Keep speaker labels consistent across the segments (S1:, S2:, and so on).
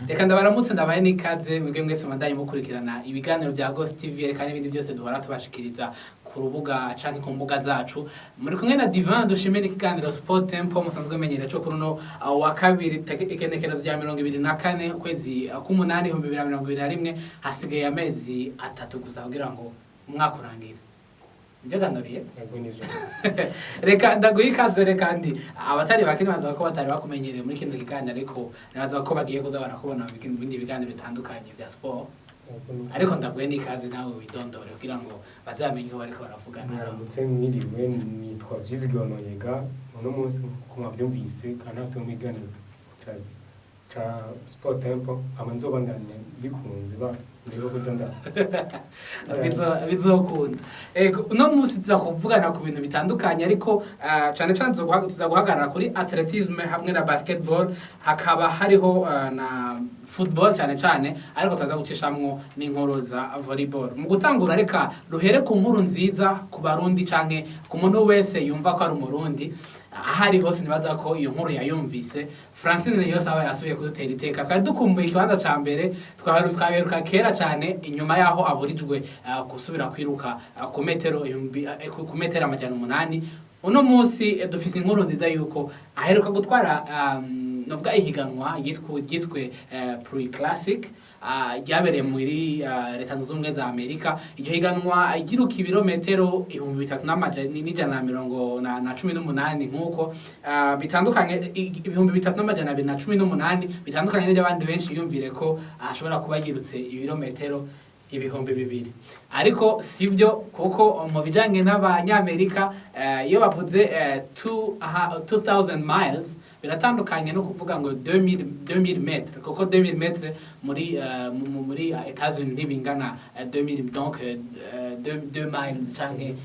S1: Reka ndabaramutse, ndabahe n'ikaze mwebwe mwese mwandanye mukurikirana ibiganiro bya Ghost TV, reka n'ibindi byose duhora tubashikiriza ku rubuga canke ku mbuga zacu. Muri kumwe na Divan Dushimire, ikiganiro Sport Tempo musanzwe menyera cyo kuri uno wa kabiri, igenekerezo rya 24 ukwezi k'umunani 2021. Hasigaye amezi 3 gusa kugira ngo umwaka urangire. Nibyo gandoriye?
S2: Yego, nivyo.
S1: Reka ndaguha ikaze. Reka ndi abatari bake nibaza ko batari bakumenyereye muri kino kiganiro, ariko nibaza ko bagiye kuza barakubona mu bindi biganiro bitandukanye bya sport.
S2: Yego, nivyo.
S1: Ariko ndaguhe n'ikaze nawe widondore kugira ngo bazamenye uwo bariko baravugana.
S2: Mwaramutse, mwiriwe. Nitwa Vyizigiro Noyega. Uno munsi, nkuko mwavyumvise, kandi natwe mu kiganiro ca Sport Tempo ama nzobandanya bikunze ba ndebe kuza nda
S1: Bizokunda. Ego, uno munsi tuza kuvugana ku bintu bitandukanye, ariko cane cane tuza guhagarara kuri athlétisme hamwe na basketball, hakaba hariho na football cane cane, ariko tuza gucishamwo n'inkuru za volleyball. Mu gutangura, reka ruhere ku nkuru nziza ku Barundi canke ku muntu wese yumva ko ari Umurundi ahari hose. Nibaza ko iyo nkuru yayumvise. Francine Niyonsaba yasubiye kudutera iteka. Twari dukumbuye ikibanza ca mbere, twari twaberuka kera cane, inyuma yaho aburijwe gusubira kwiruka ku metero ibihumbi, ku metero 800. Uno munsi dufise inkuru nziza yuko aheruka gutwara novuga ihiganwa ryiswe Pre Classic, ryabereye muri Leta Zunze Ubumwe za Amerika. Iryo higanwa ryiruka ibirometero 3118 nk'uko bitandukanye, 3218, bitandukanye n'iby'abandi benshi yumvire ko ashobora kuba yirutse ibirometero 2000, ariko sivyo, kuko mu bijanye n'Abanyamerika iyo bavuze 2000 miles biratandukanye no kuvuga ngo 2000 mètres, kuko 2000 mètres muri muri Etats-Unis ntibingana 2000, donc 2 miles canke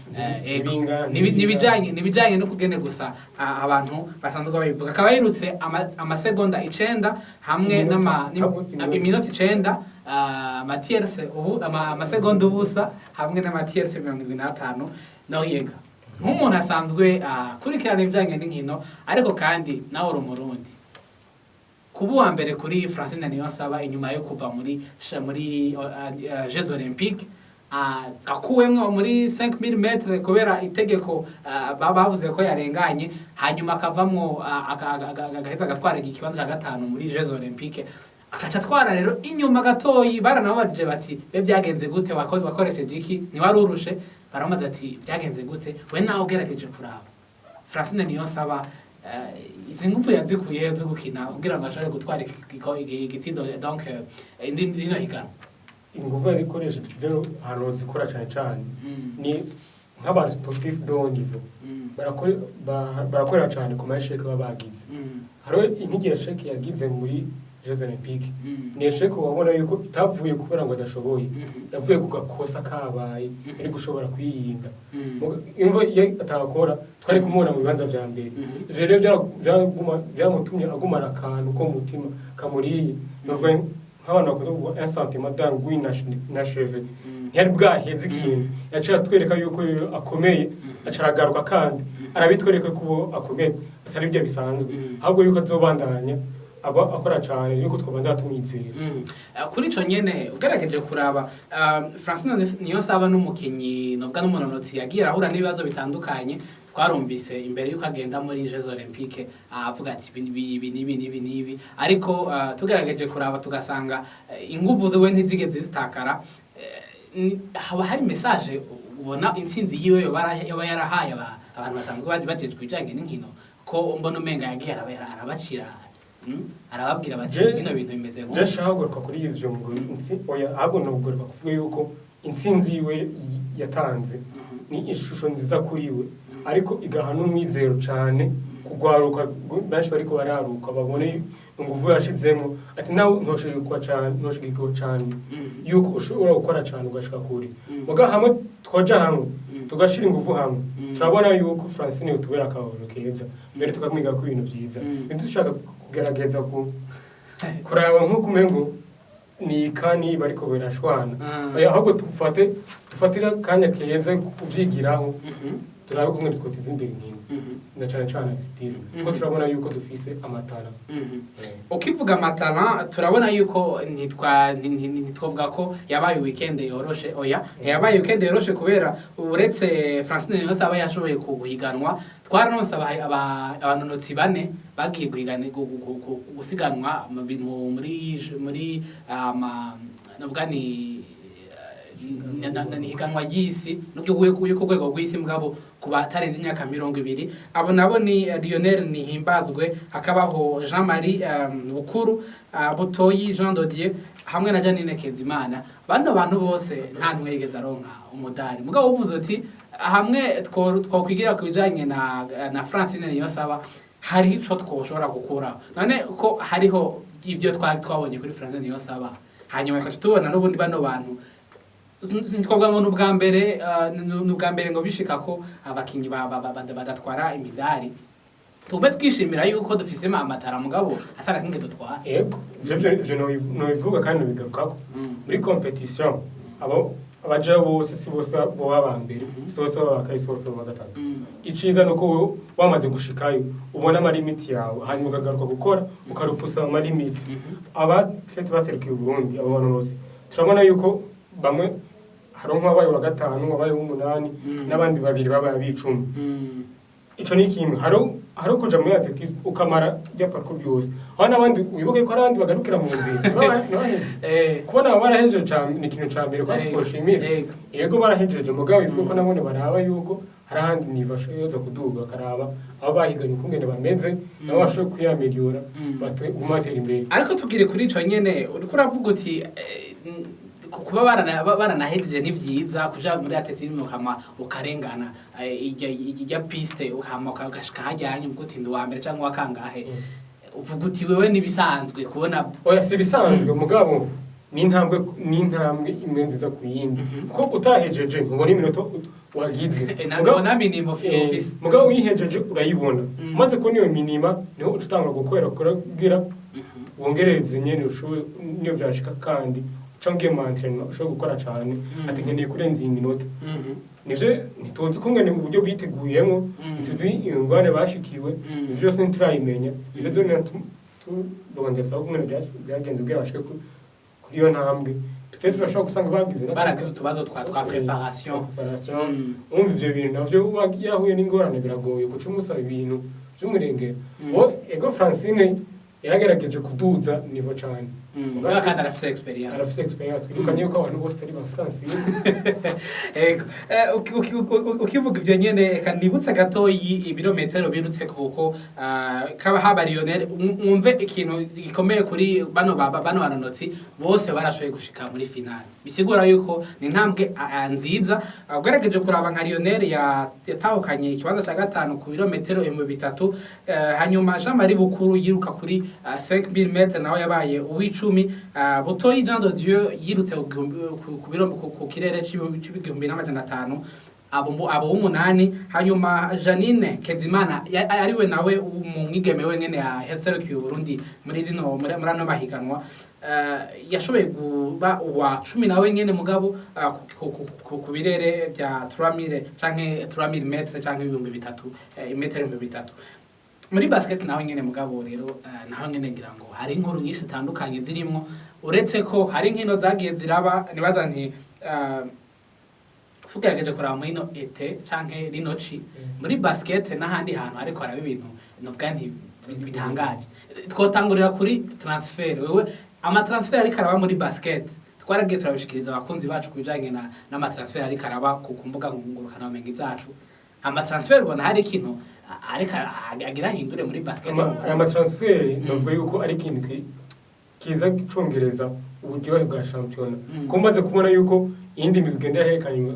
S1: ego.
S2: Ntibingana,
S1: Nibijanye no kugene gusa abantu basanzwe babivuga. Akaba yirutse amasegonda 9 hamwe
S2: Iminota, ahubwo iminota.
S1: Iminota 9, ama tierces ubu amasegonda ubusa hamwe n'ama tierces 75. Noriega, nk'umuntu asanzwe akurikirana ibijanye n'inkino, ariko kandi nawe uri Umurundi, kuba uwa mbere kuri Francine Niyonsaba inyuma yo kuva muri Jeux Olympiques, akuwemwo muri 5000 mètres kubera itegeko bavuze ko yarenganye, hanyuma akavamwo agaheza agatwara ikibanza cya gatanu muri Jeux Olympiques, akaca atwara rero inyuma gatoyi. Baranamubajije bati: "Be byagenze gute? Wakoresheje iki? Ntiwari urushe?" Baramubaza ati: "Byagenze gute?" We nawe ugerageje kuraba Francine Niyonsaba, izi ngufu yazikuye zo gukina kugira ngo ashobore gutwara igitsindo, donc indi rino higanwa?
S2: Ingufu yarikoresheje rero, ahantu zikora cyane cyane ni nk'abantu sportif de haut niveau barakorera cyane ku ma échecs baba bagize. Hariho nk'igihe échec yagize muri Jeux Olympiques, ni échec wabona yuko itavuye kubera ngo adashoboye, yavuye ku gakosa kabaye yari gushobora kwirinda. Imvo iyo atakora twari kumubona mu bibanza vya mbere. Ivyo rero byaramutumye agumana akantu ko mu mutima kamuriye. Bavuga nk'abantu bakunda kuvuga un sentiment d'ennui inachevé. Ntiyari bwaheze ikintu, yaciye atwereka yuko rero akomeye, aca aragaruka kandi arabitwereka ko ubu akomeye, atari ibyo bisanzwe, ahubwo yuko azobandanya aba akora cyane, yuko twabandanya tumwizera.
S1: Kuri ico nyene, ugerageje kuraba Francine Niyonsaba n'umukinyi, novuga n'umunonotsi yagiye arahura n'ibibazo bitandukanye. Twarumvise imbere yuko agenda muri Jeux Olympiques avuga ati: "Ibi ibi ibi n'ibi n'ibi n'ibi", ariko tugerageje kuraba tugasanga inguvu ziwe ntizigeze zitakara. Haba hari message ubona intsinzi yiwe yoba yarahaye abantu basanzwe bajejwe ibijanye n'inkino, ko mbona umenga yagiye arabacira, arababwira bati: "Bino bintu bimeze
S2: Je
S1: nk'uko."
S2: nshaka kugaruka kuri ivyo ngo oya, ahubwo ni ukugaruka kuvuga yuko intsinzi yiwe yatanze ni ishusho nziza kuri we, ariko igaha n'umwizero cane kugwaruka benshi bariko bararuka, babone inguvu yashizemo, ati nawe ntoshigikwa cane, ntoshigikwa cane, yuko ushobora gukora cane ugashika kure. Muga hamwe twoja hamwe, tugashira inguvu hamwe, turabona yuko Francine yotubera akarorero keza mbere, tukamwiga ko ibintu vyiza. Ntidushaka kugerageza kuraba nk'uko umengo nika niba ariko birashwana. Oya, ahubwo dufatire akanya keza kuvyigiraho. Turabe kumwe twoteza imbere inkino na cane cane athlétisme, kuko turabona yuko dufise ama talents.
S1: Ukivuga ama talents, turabona yuko ntitwavuga ko yabaye weekend yoroshe. Oya, ntiyabaye weekend yoroshe, kubera uretse Francine Niyonsaba yashoboye guhiganwa, twaranonse abanonotsi bane bagiye gusiganwa muri ama, navuga ni ni higanwa ry'isi nubwo ku rwego rw'isi, mugabo ku batarenze imyaka 20. Abo nabo ni Lionel Nihimbazwe, hakabaho Jean Marie Bukuru, Butoyi Jean Dodier hamwe na Janine Kezimana. Bano bantu bose nta numwe yigeze aronka umudari. Mugabo uvuze uti hamwe twokwigira ku bijanye na Francine Niyonsaba, hari ico twoshobora gukuraho. None ko hariho ibyo twari twabonye kuri Francine Niyonsaba, hanyuma tukaca tubona n'ubundi bano bantu, twavuga ngo ni ubwa mbere ngo bishika ko abakinyi badatwara imidari. Tube twishimira yuko dufise ama talents, mugabo atari kinge dutwara.
S2: Yego, ivyo nobivuga kandi nobigarukako. Muri compétition, abo abajayo bose si bose boba aba mbere, si bose baba kabiri, si bose baba gatatu. Iciza nuko wowe wamaze gushikayo ubona ama limites yawe, hanyuma ukagaruka gukora, ukarupusa ama limites. Aba athlètes baserukiye Uburundi, abo bantu bose turabona yuko bamwe hari nk'uwabaye wa gatanu, wabaye w'umunani, n'abandi babiri babaye ab'icumi. Ico ni kimwe. Hari kuja muri athlétisme ukamara rya parcours ryose, aho n'abandi wibuke ko hari abandi bagarukira mu nzira ntibaheze. Kubona abo barahejeje ni ikintu ca mbere kwa twoshimira. Yego, barahejeje, mugabo ifuko ko nabone baraba yuko hari ahandi niveau ashoboye kuduga, bakaraba aho bahiganye ukungene bameze, nabo bashoboye kwiyameliora, batuma batera imbere.
S1: Ariko tubwire kuri ico nyene uriko uravuga uti kuba baranahejeje ni vyiza kuja muri athlétisme ukama ukarengana ijya piste, ukama ugashika hajyanye ubwo utinda uwa mbere cyangwa uwa kangahe, uvuga uti wewe nibisanzwe kubona.
S2: Oya, si ibisanzwe, mugabo ni intambwe imwe nziza ku yindi, kuko utahejeje ntubona iminota wagize.
S1: Ntabwo na minima ufise.
S2: Mugabo uyihejeje urayibona. Umaze kubona iyo minima, niho uca utangura gukorera kugira wongereze nyene ushoboye. Niyo vyashika kandi uca ngiye mu entraînement, ushobora gukora cane ati nkeneye kurenza iyi minota. Nivyo, ntituzi ukungene uburyo biteguyemo, ntituzi ingorane bashikiwe. Ivyo vyose ntiturabimenya. Ivyo vyose turondera ukungene byagenze kugira bashike kuri iyo ntambwe. Peut-être turashobora gusanga bagize
S1: baragize utubazo twa préparation.
S2: Préparation. Umva, ivyo bintu navyo yahuye n'ingorane, biragoye guca umusaba ibintu vy'umurengera. Wo ego, Francine yaragerageje kuduza niveau cane.
S1: Mugabo kandi arafise expérience.
S2: Arafise expérience. Twibukanye yuko abantu bose atari ba Francine.
S1: Ego. Ukivuga ivyo nyene, reka nibutse gatoyi ibirometero birutse, kuko kaba haba Lionel, mwumve ikintu gikomeye kuri bano bano banonotsi bose barashoboye gushika muri finale, bisigura yuko ni intambwe nziza. Ugerageje kuraba nka Lionel yatahukanye ikibanza ca gatanu ku birometero 3000, hanyuma Jean Marie Bukuru yiruka kuri 5000 mètres, nawe yabaye uw'icumi. Butoyi Jean de Dieu yirutse ku biro ku kirere c'1500, abo w'umunani. Hanyuma Janine Kezimana ariwe nawe mu mwigeme wenyene yaserukiye Uburundi muri zino muri ano mahiganwa, yashoboye kuba uwa 10 nawe nyene, mugabo ku birere bya 3000 canke 3000 mètres canke 3000, imetero 3000. Muri basket naho nyene, mugabo rero naho nyene ngira ngo hari inkuru nyinshi zitandukanye zirimwo, uretse ko hari inkino zagiye ziraba. Nibaza nti tugerageje kuraba muri ino été canke rino ci, muri basket n'ahandi hantu ariko haraba ibintu novuga nti bitangaje. Twotangurira kuri transfert. Wewe, ama transfert ariko araba muri basket, twaragiye turabishikiriza abakunzi bacu ku bijanye n'ama transfert ariko araba ku mbuga ngurukanabumenyi zacu. Ama transfert ubona hari ikintu ariko agira ahindure muri basket?
S2: Aya ma transfert navuga yuko ari ikintu kiza congereza uburyohe bwa shampiyona, ko maze kubona yuko iyindi migwi igenda yaherekanye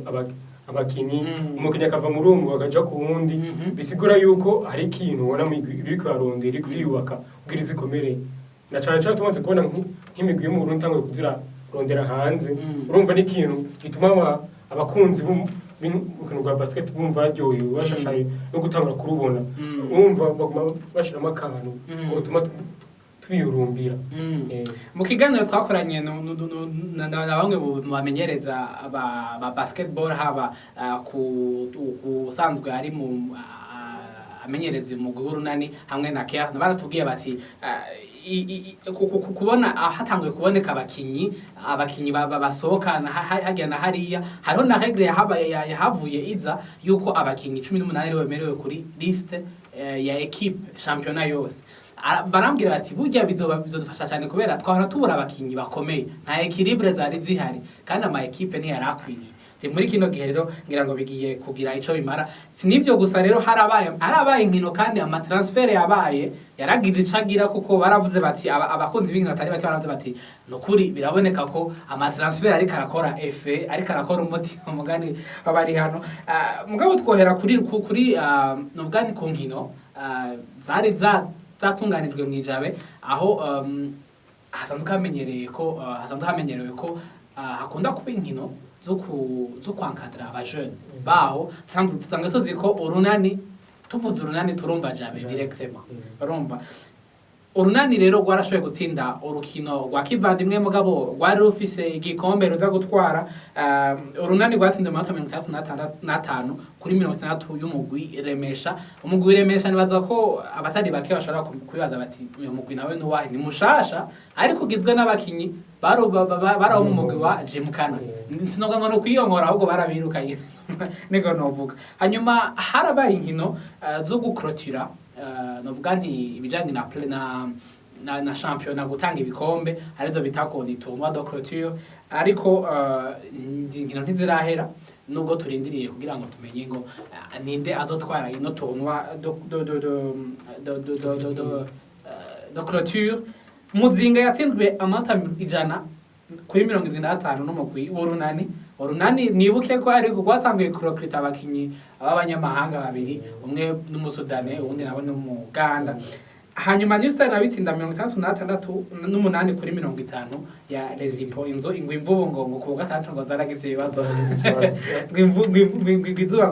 S2: abakinyi, umukinyi akava muri uwo mugwi akaja ku wundi, bisigura yuko hari ikintu ubona mu migwi iriko irarondera, iriko iriyubaka kugira izikomere, na cane cane tumaze kubona nk'imigwi yo mu Burundi itanguye kuzirarondera hanze. Urumva ni ikintu gituma abakunzi b'urukino rwa basket bumva baryohewe, bashashaye no gutangura kurubona. Urumva baguma bashiramo akantu gotuma tubihurumbira.
S1: Mu kiganiro twakoranye na bamwe mu bamenyereza ba basketball, haba ku usanzwe ari mu amenyereza umugwi w'Urunani hamwe na Kea, baratubwiye bati kubona hatanguye kuboneka abakinyi basohoka harya na hariya, hariho na règle yahabaye yahavuye iza yuko abakinyi 18 aribo bemerewe kuri liste ya équipe championnat yose. Barambwira bati burya bizoba bizodufasha cyane, kubera twahora tubura abakinyi bakomeye, nta équilibre zari zihari kandi ama équipe ntiyari akwiriye. Ati muri kino gihe rero ngira ngo bigiye kugira ico bimara. Si nivyo gusa rero, harabaye inkino kandi ama transfert yabaye yaragize ico agira, kuko baravuze bati abakunzi b'inkino batari bake baravuze bati nukuri biraboneka ko ama transfert ariko arakora effet, ariko arakora umuti, umugani w'abari hano. Mugabo twohera kuri novuga ni ku nkino zari zatunganijwe mw'i Jabe, aho hasanzwe hamenyerewe ko hakunda kuba inkino zo kwankadira abajene baho. Dusanzwe tuzi ko Urunani, tuvuze Urunani turumva Jabe
S2: Jabe.
S1: directement. Urumva Urunani rero rwarashoboye gutsinda urukino rwa kivandimwe, mugabo rwari rufise igikombe ruza gutwara. Urunani rwatsinze amanota 65 kuri 60 y'umugwi Remesha. Umugwi Remesha, nibaza ko abatari bake bashobora kwibaza bati uyu mugwi nawe nuwahe? Ni mushasha ariko ugizwe n'abakinyi bari abo mu mugwi wa Jimkana. Sinoga ngo ni ukwiyongora, ahubwo barabirukanye niko novuga. Hanyuma harabaye inkino zo gukrotira, novuga nti ibijanye na na championnat, gutanga ibikombe, arizo bita ko ni tournoi de clôture, ariko inkino ntizirahera nubwo turindiriye kugira ngo tumenye ngo ninde azotwara ino tournoi de clôture. Muzinga yatsinzwe amanota 100 kuri 75 n'umugwi w'Urunani. Urunani mwibuke ko ariko rwatanguye kurokrita abakinyi b'abanyamahanga babiri, umwe n'Umusudane, uwundi nawe n'Umuganda. Hanyuma New Star nawe itsinda 68 kuri 50 ya Rezipo. Inzu ingwe imvubu ngo ku wa gatandatu ngo zaragize ibibazo, ngo izuba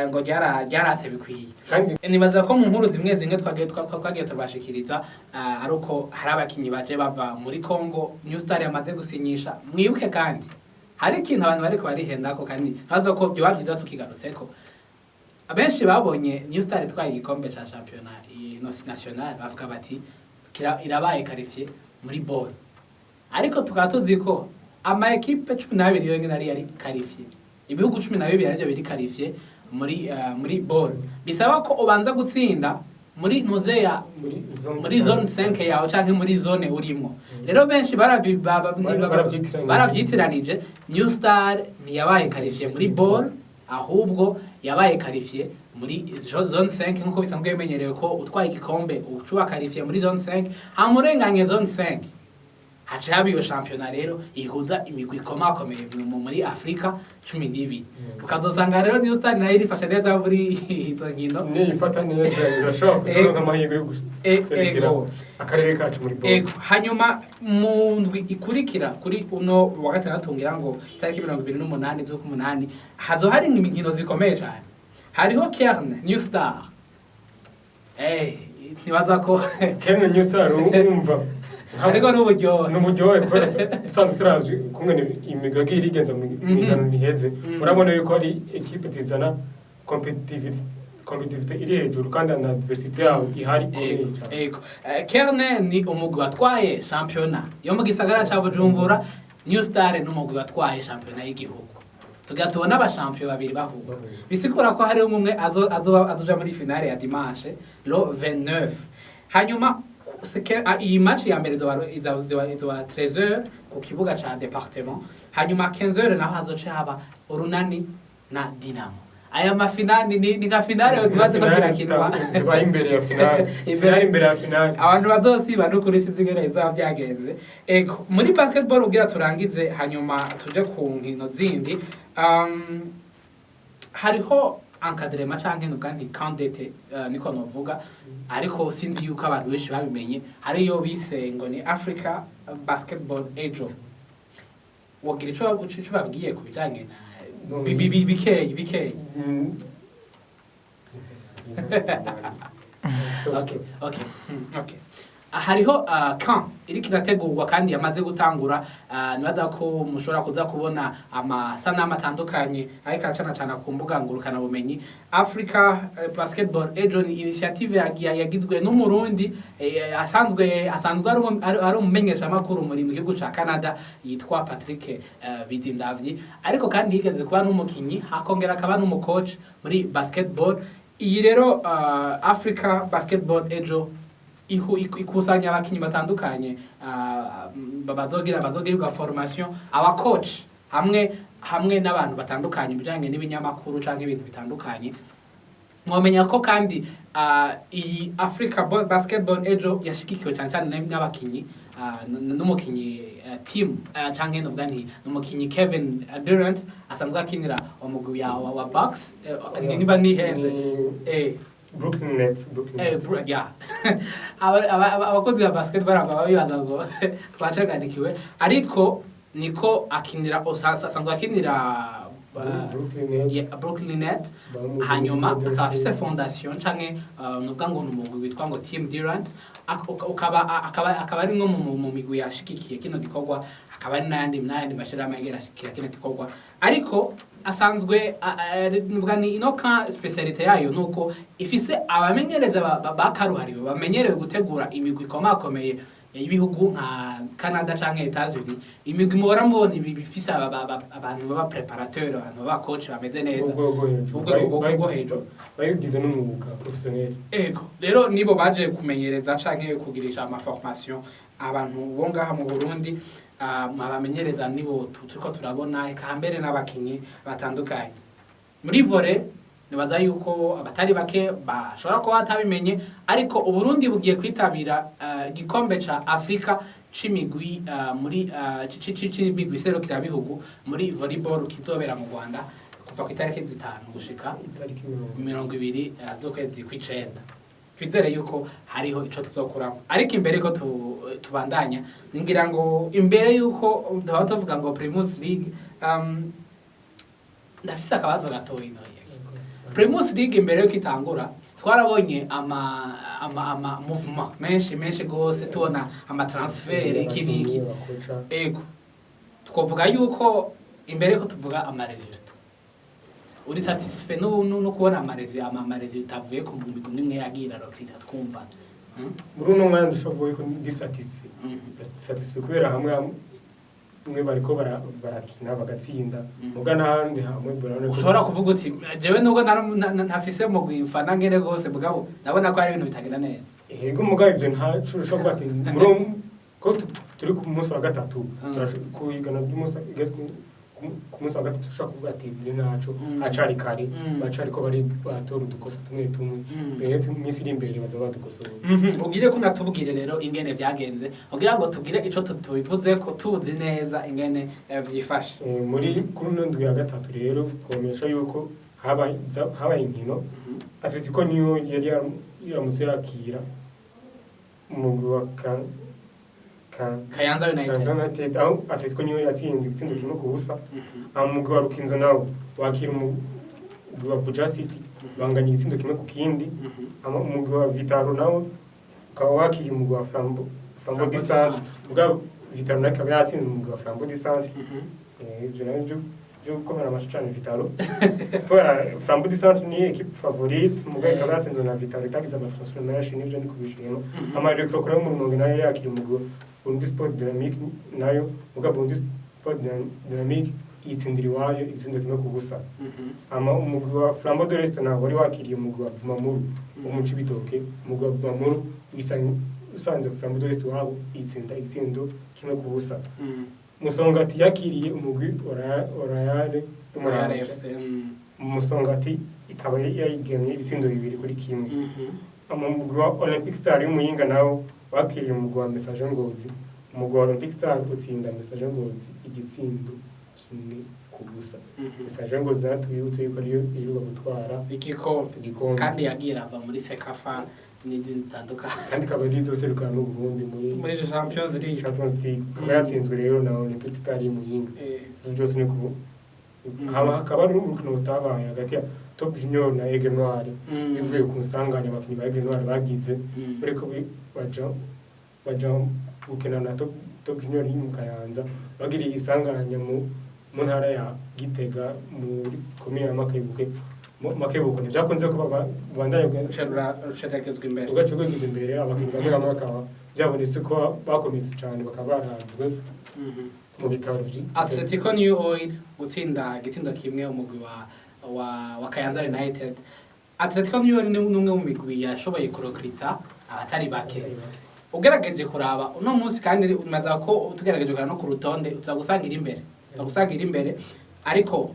S1: ngo ryaratse bikwiye.
S2: Kandi
S1: Nibaza ko mu nkuru zimwe zimwe twagiye tubashikiriza, ari uko hari abakinyi baje bava muri Congo New Star yamaze gusinyisha. Mwibuke kandi hari ikintu abantu bariko barihendako, kandi ntaza ko byoba byiza tukigarutseko. Abenshi babonye New Star itwaye igikombe ca championnat ino national bavuga bati irabaye qualifié muri BAL, ariko tukaba tuzi ko ama équipe 12 yonyene ari yari qualifié, ibihugu 12 arivyo biri qualifié muri BAL. Bisaba ko ubanza gutsinda muri nuzeya
S2: muri zone
S1: muri zone 5 yawe canke muri zone urimo. Rero benshi
S2: Baravyitiranije.
S1: Baravyitiranije. New Star ntiyabaye qualifié muri BAL, ahubwo yabaye qualifié muri zone 5, nkuko bisanzwe bimenyerewe ko utwaye igikombe ucuba qualifié muri zone 5. Hama urenganye zone 5, haca haba iyo shampiyona rero ihuza imigwi ikomakomeye muri Afrika 12. Ukazosanga rero New Star nayo irifashe neza muri izo nkino.
S2: Niyifata neza irashobora kuzoronka amahirwe yo guserukira akarere kacu muri BAL.
S1: Ego. Hanyuma mu ndwi ikurikira, kuri uno wa gatandatu, ngira ngo itariki 28 z'ukumunani, hazo hari inkino zikomeye cyane. Hariho Kerne New Star. Ntibaza ko
S2: Kerne New Star, wumva
S1: ariko n'uburyohe.
S2: N'uburyohe, kubera usanzwe turavye kungene imigwi yagiye irigenza mu migano ntiheze, urabona yuko ari équipe zizana competitivity iri hejuru kandi na diversité yabo ihari ikomeye cyane.
S1: Ego. Kerne ni umugwi watwaye shampiyona yo mu gisagara ca Bujumbura. New Star ni umugwi watwaye shampiyona y'igihugu. Tugira tubona abashampiyo babiri bahura, bisigura ko hariho umwe azoja muri finale ya dimanche le 29. Hanyuma iyi match ya mbere izoba 13h ku kibuga ca département. Hanyuma 15h naho hazoce haba Urunani na Dinamo. Aya mafinali ni nka finale ziba ziko zirakinwa.
S2: Zibaye imbere ya finale, finale imbere ya finale.
S1: Abantu bazosiba n'ukuri sinzi ingene bizaba byagenze. Ego, muri basketball ugira turangize, hanyuma tuje ku nkino zindi. Hariho encadrement canke nuvuga nti camp d'été, niko novuga, ariko sinzi yuko abantu benshi babimenye. Hariyo bise ngo ni Africa Basketball Ejo. Wogira ico babwiye ku bijanye na bikeyi bikeyi? Okay. Hariho camp iriko irategurwa kandi yamaze gutangura. Nibaza ko mushobora kuza kubona amasanamu atandukanye ariko aracana cana ku mbuga ngurukanabumenyi. Africa Basketball Ejo ni initiative yagizwe n'Umurundi asanzwe ari umumenyeshamakuru muri mu gihugu ca Canada yitwa Patrick Bizindavyi, ariko kandi yigeze kuba n'umukinyi, hakongera akaba n'umucoach muri basketball. Iyi rero Africa Basketball Ejo ikusanya abakinyi batandukanye bazogirirwa formation, abacoach hamwe n'abantu batandukanye bijanye n'ibinyamakuru canke ibintu bitandukanye. Mwomenya ko kandi iyi Africa Basketball Ejo yashigikiwe cyane cyane n'abakinyi, n'umukinyi team canke novuga nti n'umukinyi Kevin Durant asanzwe akinira umugwi wa Bucks, niba nihenze.
S2: Brooklyn Nets, Brooklyn Nets.
S1: Yeah. Abakozi ba basketball baba bibaza ngo twacaganikiwe, ariko niko akinira, asanzwe akinira
S2: Brooklyn Nets.
S1: Yeah, Brooklyn Nets.
S2: Bamuzi
S1: Hanyuma
S2: muri
S1: akaba afise
S2: Durant.
S1: fondation canke nuvuga ngo ni umugwi witwa ngo Team Durant, akaba ari nko mu migwi yashigikiye kino gikorwa, akaba ari n'ayandi mashirahamwe yagiye arashigikira kino gikorwa. Ariko asanzwe nuvuga ni ino ka spécialité yayo nuko ifise abamenyereza bakaruhariwe bamenyerewe gutegura imigwi ikomakomeye y'ibihugu nka Canada canke Etats-Unis, imigwi muhora mubona ibi bifise abantu baba préparateur, abantu baba coach bameze neza.
S2: Urwego rwo hejuru.
S1: Urwego rwo hejuru.
S2: Babigize n'umwuga professionnel.
S1: Ego, rero nibo baje kumenyereza canke kugirisha ama formation abantu bo ngaha mu Burundi. Abamenyereza nibo turiko turabona, eka mbere n'abakinyi batandukanye. Muri volley nibaza yuko abatari bake bashobora kuba batabimenye, ariko Uburundi bugiye kwitabira igikombe ca Afrika c'imigwi muri c'imigwi serukirabihugu muri volleyball kizobera mu Rwanda kuva ku itariki 5 gushika
S2: itariki 20
S1: 20 z'ukwezi kw'icenda. Twizere yuko hariho ico tuzokuramo. Ariko imbere ko tubandanya, ngira ngo imbere yuko tuba tuvuga ngo Primus League, ndafise akabazo gatoyi ntoye. Primus League imbere yuko itangura twarabonye ama mouvement menshi menshi gose, tubona ama transfer, iki n'iki.
S2: Abakoca.
S1: Ego, twavuga yuko imbere ko tuvuga ama résultat, uri satisfait no kubona ama résultat avuye ku migwi imwe yagiye irarokita twumva?
S2: Muri uno mwanya ndashobora kuvuga ko ndi satisfait. Satisfait kubera hamwe hamwe bariko barakina bagatsinda, muga n'ahandi hamwe barabona ko
S1: Ushobora kuvuga uti jewe nubwo ntafise mugwi mfana ngene gose, mugabo ndabona ko hari ibintu bitagenda neza.
S2: Yego, mugabo ivyo ntaco ushobora kuvuga ati muri ko turi ku munsi wa gatatu, ku igana ry'umunsi igeze ku munsi wa gatatu, ushobora kuvuga ati biri ntaco, hacari kare, bacariko bari batora udukosa tumwe tumwe. Rero iminsi iri imbere bazoba badukosora.
S1: Ugire ko unatubwire rero ingene vyagenze kugira ngo tugire ico tubivuze ko tuzi neza ingene vyifashe.
S2: Muri kuri uno ndwi ya gatatu rero twamenyesha yuko habaye inkino. Atletico niyo yari yaramutse yakira umugwi wa
S1: Kayanza United.
S2: Kayanza United, aho Atletico niyo yatsinze igitsindo 1-0. Umugwi wa Rukinzo nawo wakira umugwi wa Buja City, banganya igitsindo 1-1. Umugwi wa Vital'O nawo ukaba wakiriye umugwi wa Flambeau
S1: Flambeau
S2: du
S1: du
S2: Centre.
S1: Centre.
S2: Mugabo Vital'O nayo ikaba yatsinze umugwi wa Flambeau du Centre. Ivyo navyo byo gukomera amashyi cane Vital'O, kubera Flambeau du Centre ni équipe favorite, mugabo ikaba yatsinzwe na Vital'O itagize amatransfert menshi, nivyo ni kubishima. Ama Recro yo mu Rumonge nayo yakira umugwi wa Burundi Sport Dynamique nayo, mugabo Burundi Sport Dynamique yitsindira iwayo igitsindo 1-0. Ama umugwi wa Flambeau de l'Est nawo wari wakiriye umugwi wa Bumamuru wo mu Cibitoke. Umugwi wa Bumamuru usanze Flambeau de l'Est wabo, yitsinda igitsindo 1-0. Musongati yakiriye umugwi wa Royal
S1: Royal
S2: Umuramvya.
S1: FC.
S2: Musongati ikaba yayigemye ibitsindo 2-1. Umugwi wa Olympic Star y'Umuyinga nawo wakiriye umugwi wa Messager Ngozi. Umugwi wa Olympic Star utsinda Messager Ngozi igitsindo 1-0. Messager Ngozi natubibutse yuko ariyo iheruka gutwara
S1: igikombe.
S2: Igikombe.
S1: Kandi yagiye irava muri CECAFA n'izindi zitandukanye.
S2: Kandi ikaba ari izoserukana n'Uburundi muri
S1: muri Champions League.
S2: Champions League, ikaba yatsinzwe rero na Olympic Star y'Umuyinga. Ivyo byose ni ku haba hakaba hari n'urukino rutabaye hagati ya Top Junior na Aigle Noir, bivuye ku nsanganya abakinyi ba Aigle Noir bagize bariko baja Baja gukina na Top Junior mu Kayanza, bagiriye isanganya mu ntara ya Gitega, muri komine ya Makebuke. Makebuko ntibyakunze ko babandanya.
S1: Ruceragezwa imbere.
S2: Ugace rwegeza imbere, abakinnyi bamwe bamwe bakaba byabonetse ko bakometse cyane, bakaba barajwe mu bitaro.
S1: Atletico New Oil gutsinda igitsindo kimwe umugwi wa Kayanza United. Atletico New Oil ni umwe mu migwi yashoboye kurecruta abatari bake. Ugerageje kuraba uno munsi, kandi umaza ko tugerageje kuraba no ku rutonde, uza gusanga iri imbere. Ariko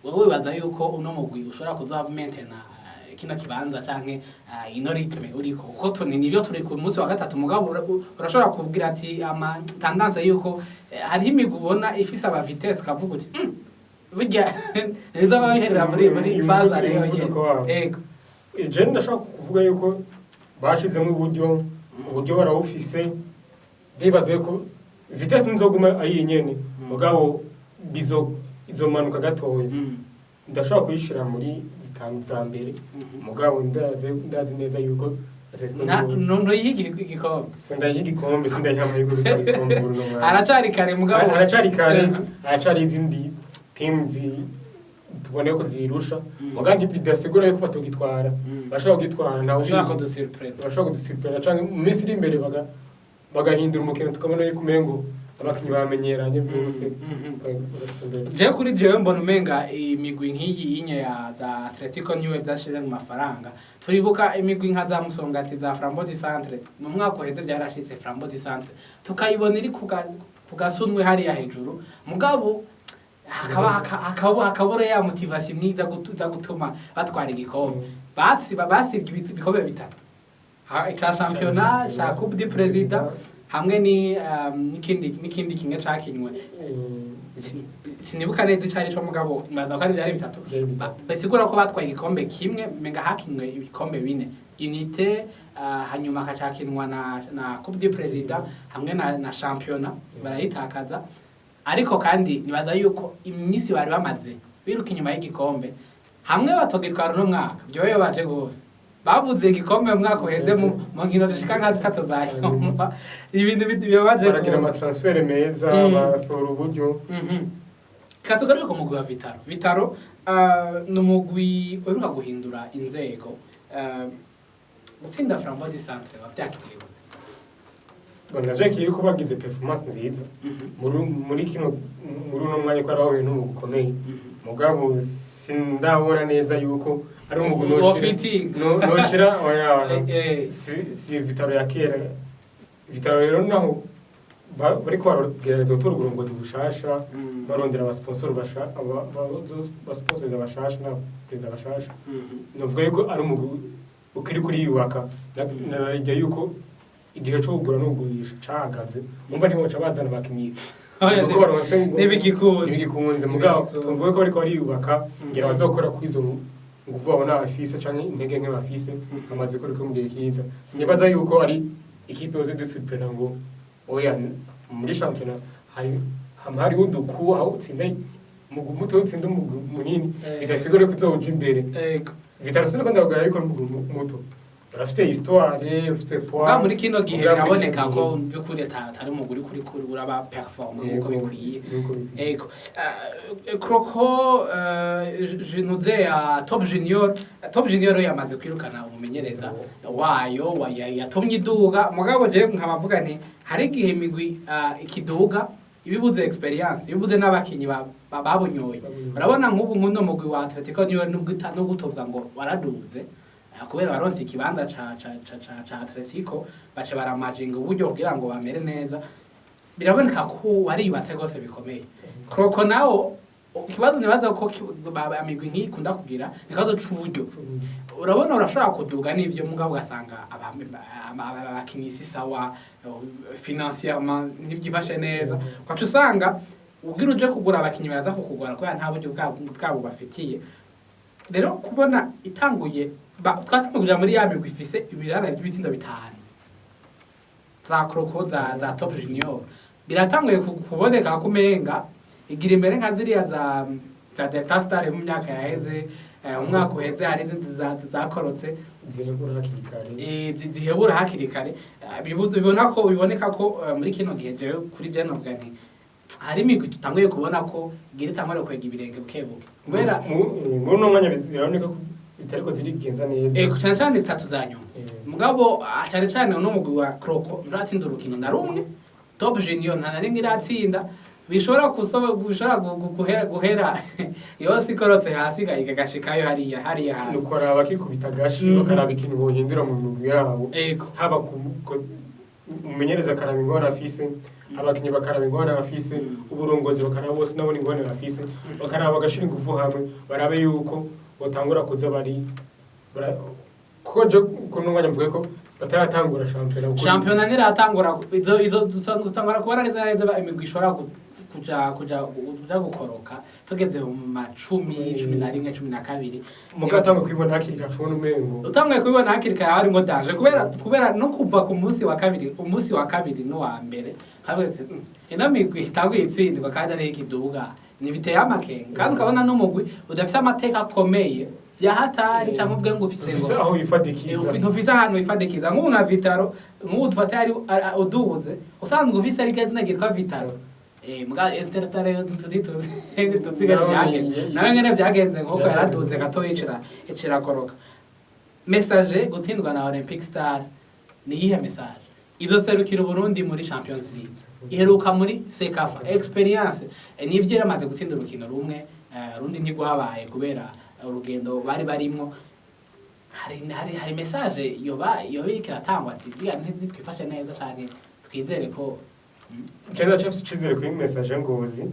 S1: wowe wibaza yuko uno mugwi ushobora kuzoba maintaina kino kibanza canke ino rythme uriko? Kuko tuni nivyo, turi ku munsi wa gatatu, mugabo urashobora kuvugira ati ama tendance yuko hariho imigwi ubona ifise aba vitesse, ukavuga uti burya nizo babiherera muri phase rero."
S2: Umuvuduko wabo.
S1: Ego.
S2: Je ndashaka kuvuga yuko bashizemo uburyo, uburyo barawufise. Ndibaza yuko vitesse nizoguma ari iyi nyene, mugabo bizo izomanuka gatoya. Ndashobora kuyishira muri zitanu za mbere, mugabo ndazi neza yuko Atletico
S1: Ntuyihe igikombe?
S2: Sindayiha igikombe, sindayiha amahirwe yo gutwara igikombe muri uno mwanya.
S1: Haracari kare, mugabo.
S2: Haracari kare, haracari izindi timu tubone ko zirusha, mugabo ntibidasigura yuko batogitwara. Bashobora kugitwara, ntawe
S1: ushobora
S2: ubizi.
S1: Kudusurprendre.
S2: Bashobora kudusurprendre canke mu minsi iri imbere bagahindura umukino, tukabona yuko umengo abakinyi bamenyeranye byose.
S1: Je kuri jewe mbona umenga imigwi nk'iyi inye ya za Atletico New Oil zashize mu mafaranga. Turibuka imigwi nka za Musongati, za Flambeau du Centre. Mu mwaka uheze byarashitse, Flambeau du Centre tukayibona iri ku gasunwe hariya hejuru, mugabo hakaba hakabura ya motivation mwiza iza gutuma batwara igikombe. Basibye ibikombe bitatu, ica championnat, ca Coupe du Président, hamwe ni n'ikindi kimwe cakinywe. Sinibuka neza icari co, mugabo mbaza ko ari vyari bitatu.
S2: Vyari bitatu.
S1: Basigura ko batwaye igikombe kimwe, menga hakinwe ibikombe bine: unité, hanyuma hakacakinwa na Coupe du Président hamwe na championnat, barayitakaza. Ariko kandi nibaza yuko iminsi bari bamaze biruka inyuma y'igikombe, hamwe batogitwara uno mwaka byoyo baje gose bavuze igikombe mu mwaka uheze mu nkino zishika nka zitatu za nyuma, ibintu bibabaje
S2: Baragira
S1: gose.
S2: Amatransfert meza, barasohora uburyo.
S1: Reka tugaruke ku mugwi wa Vital'O. Vital'O ni umugwi uheruka guhindura inzego. Gutsinda Flambeau du Centre wavyakiriye gute?
S2: Navyakiye yuko bagize performance nziza muri kino, muri uno mwanya, ko ari bahuye n'umugwi ukomeye, mugabo sindabona neza yuko ari umugwi noshira
S1: Wofitinga.
S2: Noshira oya. Si Vital'O ya kera. Vital'O rero naho bariko baragerageza gutora uburongozi bushasha, barondera abasponsor basponsoriza bashasha na perezida bashasha. Novuga yuko ari umugwi ukiri kuriyubaka. Nararya yuko igihe co kugura no kugurisha cahagaze, umva ntiboca bazana abakinyi
S1: Oya,
S2: nuko baronse ngo
S1: ntibigikunze.
S2: Ntibigikunze, mugabo
S1: Ntibigikunze.
S2: tuvuge ko bariko bariyubaka, ngira bazokora kuri izo nguvu babona bafise canke intege nke bafise, amaze gukora mu gihe kiza. Sinibaza yuko ari ikipe yoze dusurprena ngo oya. Muri shampiyona hari hama hariho uduku aho utsinda umugwi muto, utsinda umugwi munini, bidasigura ko uzoja imbere. Vital'O siniko ndabagara, ariko n'umugwi muto barafite histoire, bafite poids.
S1: Muga muri kino gihe
S2: Muga muri
S1: biraboneka
S2: kino
S1: ko
S2: gihe.
S1: by'ukuri atari umugwi uri kuri uraba performa nk'uko
S2: Yego,
S1: bikwiye.
S2: Nkuko bikwiye.
S1: Ego. Croco nuze ya Top Junior, Top Junior yamaze kwirukana umumenyereza wayo yatumye iduga. Mugabo je nkabavuga nti hari igihe imigwi ikiduga ibibuze experience, ibibuze n'abakinyi babunyoye.
S2: Babunyoye.
S1: Urabona nk'ubu nk'uno mugwi wa Atletico niyo nubwo utovuga ngo waraduze, kubera baronse ikibanza ca Atletico, baca baramajinga uburyo kugira ngo bamere neza. Biraboneka ko wariyubatse rwose bikomeye. Croco nawo ikibazo nibaza ko imigwi nk'iyi ikunda kugira ni ikibazo c'uburyo. Urabona urashobora kuduga n'ivyo, mugabo ugasanga abakinyi si sawa, financièrement ntibyifashe neza, ugaca usanga ugira uje kugura abakinyi baraza kukugora kubera nta buryo bwabo bafitiye. Rero kubona itanguye twatanguye kuja muri ya migwi ifise ibirara by'ibitsindo bitanu, za Croco, za Top Junior, biratanguye kuboneka ko umenga igira imbere nka ziriya za Delta Star mu myaka yaheze. Umwaka uheze hari izindi zakorotse
S2: Zihebura hakiri kare.
S1: Zihebura hakiri kare. Bibona ko biboneka ko muri kino gihe jewe kuri je novuga nti hari imigwi tutanguye kubona ko igira itangure kwega ibirenge buke buke kubera
S2: Muri uno mwanya biraboneka ko bitariko zirigenza neza.
S1: Cane cane zitatu za nyuma. Mugabo cane cane uno mugwi wa Croco nturatsinda urukino na rumwe, Top Junior nta na rimwe iratsinda, bishobora kusoba bishobora guhera yose ikorotse hasi igashikayo hariya hasi.
S2: Nuko araba akikubita agashi, bakaraba ikintu bohindura mu migwi yabo, haba umumenyereza akaraba ingorane afise, abakinyi bakaraba ingorane bafise, uburongozi bakaraba bose nabona ingorane bafise, bakaraba bagashira ingufu hamwe, barabe yuko botangura kuza bari kuko je kuno mwanya mvuge ko bataratangura shampiyona
S1: Shampiyona ntiratangura, izo zitangura kubona neza neza imigwi ishobora kuja gukoroka tugeze mu macumi, 11, 12.
S2: Mugatanga kwibona hakiri kare ubona umengo
S1: Utanguye kubibona hakiri kare hari ngo danger, kubera no kuva ku munsi wa kabiri, umunsi wa kabiri n'uwa mbere havuga ati: Ino migwi itanguye itsindwa kandi ariho ikiduga, ntibiteye amakenga." Kandi ukabona n'umugwi udafise amateka akomeye vya hatari, canke uvuge ngo ufise
S2: ufise
S1: ngo
S2: aho wifadikiza.
S1: Ntufise ahantu wifadikiza nk'ubu nka Vital'O, nk'ubu dufate ari uduze usanzwe ufise ari izina ryitwa Vital'O. Muga Interstar yo ntituzi ntituzi ngene
S2: Nawe
S1: vyagenze, nawe ngene vyagenze nkuko yaraduze gato icirakoroka. Messager gutsindwa na Olympic Star ni iyihe message? Izoserukira Uburundi muri Champions League, iheruka muri CECAFA experience. Nivyo yaramaze gutsinda urukino rumwe, rundi ntigwabaye kubera urugendo bari barimwo. Hari message yoba iriko iratangwa ati biga ntitwifashe neza canke twizere ko
S2: Je ndacafise icizere kuri Messager Ngozi.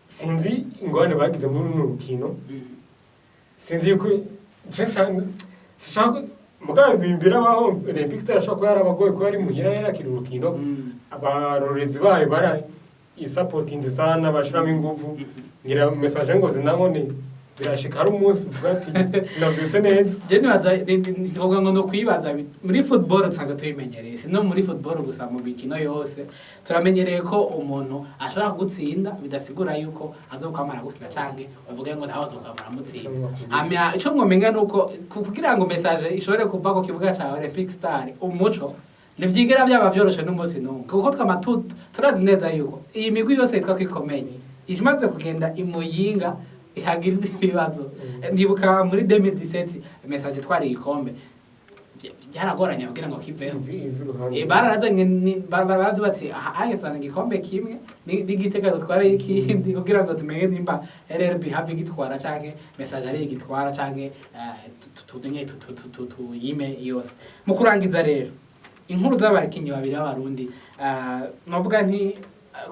S2: Sinzi ingorane bagize muri runo rukino, sinzi yuko je sinshaka mugabo birabaho. Olympic Star ashobora kuba yarabagoye kuba ari muhira yarakira urukino, abarorezi bayo bara isapotinze sana, bashiramo inguvu. Ngira Messager Ngozi nabone birashika hari umunsi uvuga ati sinavyutse neza.
S1: Je nibaza ntivuga ngo no kwibaza muri football usanga tubimenyereye, si no muri football gusa, mu mikino yose turamenyereye ko umuntu ashobora kugutsinda bidasigura yuko azokwamara gutsinda canke uvuge ngo nawe azokwamara amutsinda. Amya ico mwomenga nuko kugira ngo message ishobore kuva ku kibuga ca Olympic Star umuco ntivyigera byaba vyoroshe n'umunsi n'umwe, kuko twama turazi neza yuko iyi migwi yose yitwa ko ikomeye imaze kugenda imuyinga ihagira ibibazo. Ndibuka muri 2017 Messager twari igikombe, byaragoranye kugira ngo kiveho.
S2: Ivi iruhande.
S1: Bararazanye barazi bati hagezana igikombe kimwe n'igitega dutwara ikindi kugira ngo tumenye nimba RRB have igitwara canke Messager ari igitwara canke tumenye tuyime yose. Mu kurangiza rero, inkuru z'abakinyi babiri b'abarundi, novuga nti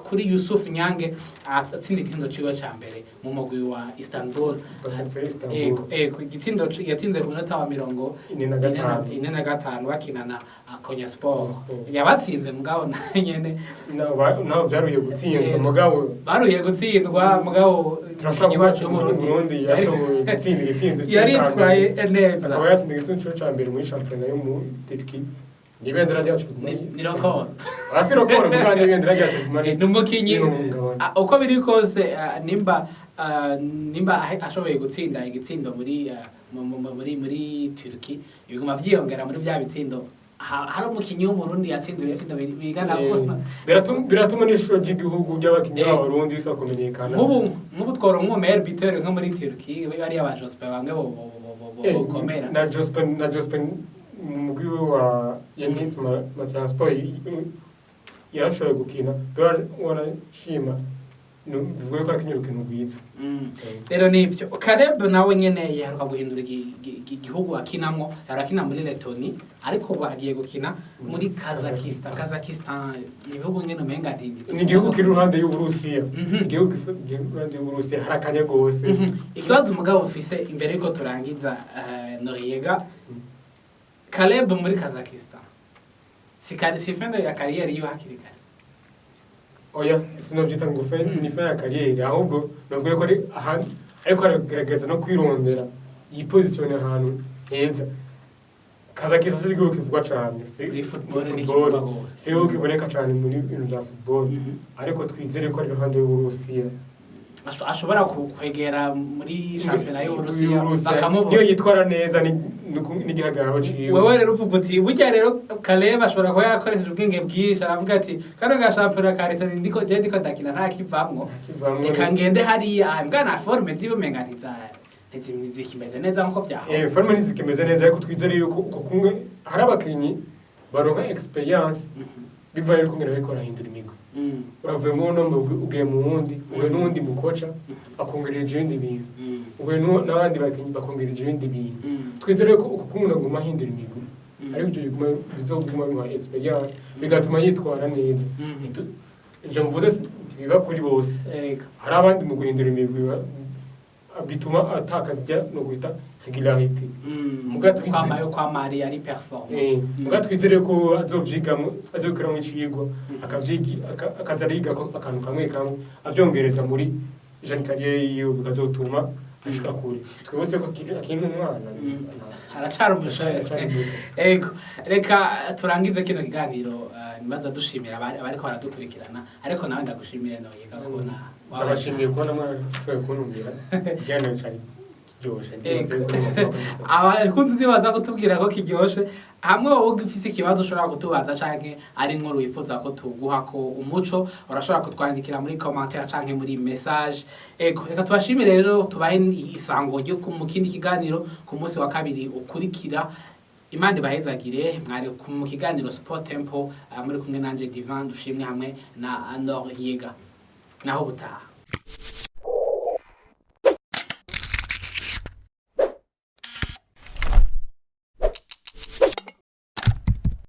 S1: kuri Yusuf Nyange atsinda igitsindo ciwe ca mbere mu mugwi wa Istanbul.
S2: Basetse Istanbul.
S1: Ego, igitsindo yatsinze ku munota wa mirongo
S2: 45.
S1: 45 bakina na Konyaspor.
S2: Konyaspor.
S1: Yabatsinze mugabo na nyene
S2: Naho byaruye gutsindwa, mugabo
S1: baruye gutsindwa mugabo
S2: turashobora
S1: umukinyi
S2: kuba
S1: wacu w'Umurundi
S2: Umurundi yashoboye gutsinda igitsindo ciwe ca
S1: yaritwaye
S2: mbere.
S1: neza.
S2: Akaba yatsinze igitsindo ciwe ca mbere muri shampiyona yo mu Turkey, ni ibendera ryacu riguma
S1: Ni record.
S2: Hasi record, mugabo ni ibendera ryacu riguma
S1: Ni umukinyi
S2: rihungabana.
S1: Uko biri kose, nimba ashoboye gutsinda igitsindo muri muri Turkey, biguma vyiyongera muri vya bitsindo. Hari umukinyi w'Umurundi yatsinze ibitsindo bingana
S2: Biratuma n'ishusho ry'igihugu ry'abakinyi b'Abarundi bisa kumenyekana.
S1: Nk'ubu tworonka umu meilleur buteur nko muri Turkey, bariya ba Jospin bamwe bo bokomera.
S2: Na Jospin mu mugwi we wa Yanis ma Transport yarashoboye gukina, warashima bivuye ko yakinye urukino rwiza.
S1: Rero nivyo, Caleb nawe nyene yaheruka guhindura igihugu akinamwo, yahora akina muri Letoni ariko ubu agiye gukina muri Kazakhstan. Kazakhstan ni ibihugu nyene umenga
S2: Ni igihugu kiri iruhande y'Uburusiya. Igihugu kiri iruhande y'Uburusiya, hari akanya rwose.
S1: Ikibazo umugabo ufise imbere yuko turangiza, Noriega, Caleb muri Kazakhstan si fin de ya carrière yiwe hakiri kare?
S2: Oya, sinovyita ngo ni fin ya carrière, ahubwo novuga ko ari ahantu ariko aragerageza no kwirondera yi positionne ahantu heza. Kazakhstan si igihugu kivugwa cane si
S1: Muri football
S2: muri
S1: ntikivugwa
S2: football.
S1: gose.
S2: Si igihugu kiboneka cane muri bintu vya football, ariko twizere ko ari iruhande y'Uburusiya.
S1: Ashobora kwegera muri shampiyona y'Uburusiya
S2: Y'Uburusiya.
S1: bakamubona.
S2: Niyo yitwara neza n'igihagararo ciwe.
S1: Wewe rero uvuga uti burya rero Caleb ashobora kuba yakoresheje ubwenge bwinshi, aravuga ati kano ga shampiyona ka leta ndiko je ndiko ndakina nta kivamwo,
S2: Kivamwo.
S1: reka ngende hariya mbwa na forme ziwe umenga ntizikimeze neza nkuko vyahora.
S2: Forme ntizikimeze neza, ariko twizere yuko uko kumwe hari abakinyi baronka expérience bivaye yuko ngene bariko barahindura imigwi. Uravuye muri uno mugwi ugiye mu wundi, uhuye n'uwundi mukoca akongereje ibindi bintu, uhuye n'abandi bakinyi bakongereje ibindi bintu. Twizere ko uko kumwe aguma ahindura imigwi, ariko ibyo bizoguma bimuha expérience, bigatuma yitwara neza. Ivyo mvuze ntibiba kuri bose. Hari abandi mu guhindura imigwi bituma atakaza ijya no guhita régularité.
S1: Kwama yo kwama ari performant.
S2: Muga twizere ko azovyigamwo, azokuramwo icigwa, akaza ariga ko akantu kamwe kamwe avyongereza muri jeune carrière yiwe, bikazotuma ashika kure. Twibutse ko akiri n'umwana.
S1: Aracari umusore.
S2: Aracari muto.
S1: Ego, reka turangize kino kiganiro, nibaza dushimira abariko baradukurikirana, ariko nawe ndagushimire noyiga kubona.
S2: Ndabashimiye kubona mwashoboye kuntumira. Ikiganiro cari kiryoshe. Ndibaza yuko
S1: Abakunzi ntibaza kutubwira ko kiryoshe. Hamwe wowe ufise ikibazo ushobora kutubaza canke ari inkuru wifuza ko tuguha ko umuco, urashobora kutwandikira muri commentaire canke muri message. Ego, reka tubashimire rero, tubahe isango ryo mu kindi kiganiro ku munsi wa kabiri ukurikira. Imana ibahezagire. Mwari mu kiganiro Sport Temple, muri kumwe nanje Divan Dushimwe hamwe na Nor Yiga. Naho butaha.